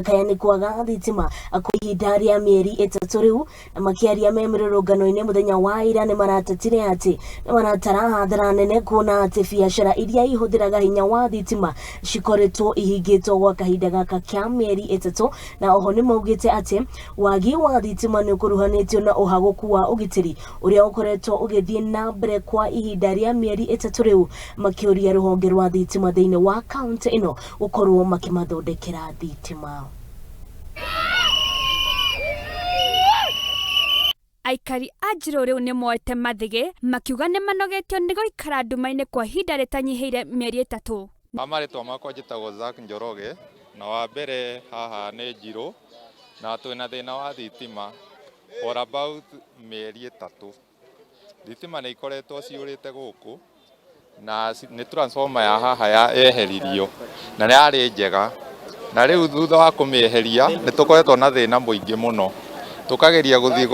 Kaya nĩ kwaga thitima kwa ihinda rĩa mĩeri 3 rĩu, na makĩaria me mĩrũrũngano-inĩ mũthenya wa ira nĩ maratetire atĩ nĩ maratara hathara nene kuona atĩ biacara iria ihũthĩraga hinya wa thitima cikoretwo ihingĩtwo gwa kahinda gaka kĩa mĩeri 3, na oho nĩ maugĩte atĩ wagi wa thitima nĩ ũkuruhanĩtio na ũhagũku wa ũgitĩri ũrĩa ũkoretwo ũgĩthiĩ na mbere kwa ihinda rĩa mĩeri 3 rĩu, makĩũria rũhonge rwa thitima thĩinĩ wa kaunti ĩno gũkorwo makĩmathondekera thitima. Aikari a Njirũ rĩu nĩ moete mathĩgĩ makiuga nĩ manogetio nĩ gũikara nduma-inĩ kwa ihinda rĩtanyihĩire mĩeri 3. Marĩtwa makwa njĩtagwo Zack Njoroge, na wa mbere haha nĩ Njirũ, na twĩna thĩna wa thitima for about mĩeri 3. Thitima nĩ ikoretwo ciũrĩte gũkũ, na nĩ transformer ya haha ya yeheririo, na yarĩ njega, na rĩu thutha wa kũmĩeheria nĩ tũkoretwo na thĩna mũingĩ mũno, tũkageria gũthiĩ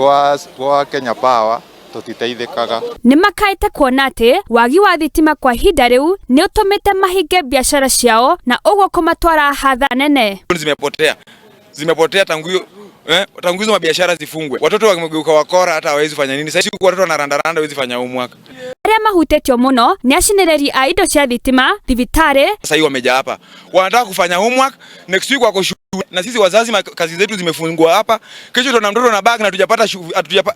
gwa Kenya Power tũtiteithĩkaga. Nĩ makaĩte kuona atĩ wagi wa thitima kwa ihinda rĩu nĩ ũtũmĩte mahinge biacara ciao na ũguo kũmatwara hathara nene. Zimepotea. Zimepotea tangu hiyo, tangu hizo mabiashara zifungwe. Watoto wamegeuka wakora, hata hawezi fanya nini. Sasa watoto wanarandaranda, hawezi fanya homework. Arĩa mahutĩtio mũno nĩ acinĩrĩri a indo cia thitima, thibitarĩ. Sasa hivi wamejaa hapa. Wanataka kufanya homework, next week wako shule. Na sisi wazazi kazi zetu zimefungwa hapa. Kesho tuna mtoto na bag na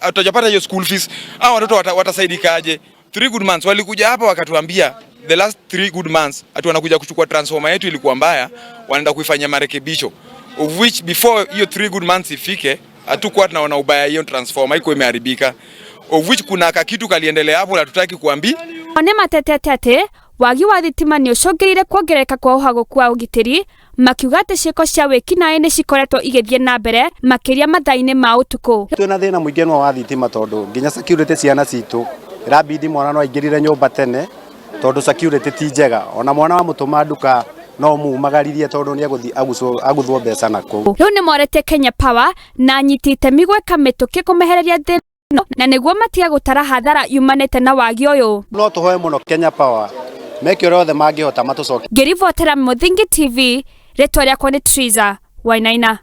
hatujapata hiyo school fees. Hao watoto watasaidikaje? 3 good months walikuja hapa wakatuambia the last 3 good months ati wanakuja kuchukua transformer yetu ilikuwa mbaya, wanaenda kuifanyia marekebisho. Of which before hiyo 3 good months ifike hatukuwa tunaona ubaya hiyo transformer iko imeharibika. Of which kuna kakitu kaliendelea hapo na tutaki kuambi. One matetete atĩ wagi wa thitima nĩ ũcũngĩrĩire kuongerereka kwa ũhagũku wa ũgitĩri, makiuga atĩ ciĩko cia wĩkinaĩ nĩ cikoretwo igĩthiĩ na mbere makĩria mathaa-inĩ ma ũtukũ. Twĩna thĩna mũingĩ mũno wa thitima tondũ nginya security ciana citũ ĩrabidi mwana no aingĩrire nyũmba tene tondũ security ti njega, ona mwana wa mũtũma nduka no mumagaririe tondũ nĩ egũthiĩ aguthwo mbeca na kũu. Rĩu nĩ moretie Kenya Power na anyiti itemi gwĩka mĩtũkĩ kũmehereria thĩna na nĩguo matige gũtara hathara yumanĩte na wagi ũyũ. No tũhoe mũno Kenya Power meke ũrĩa othe mangĩhota matũcoke. Ngĩribotera Mũthingi TV, rĩtwa rĩakwa nĩ Triza Wainaina.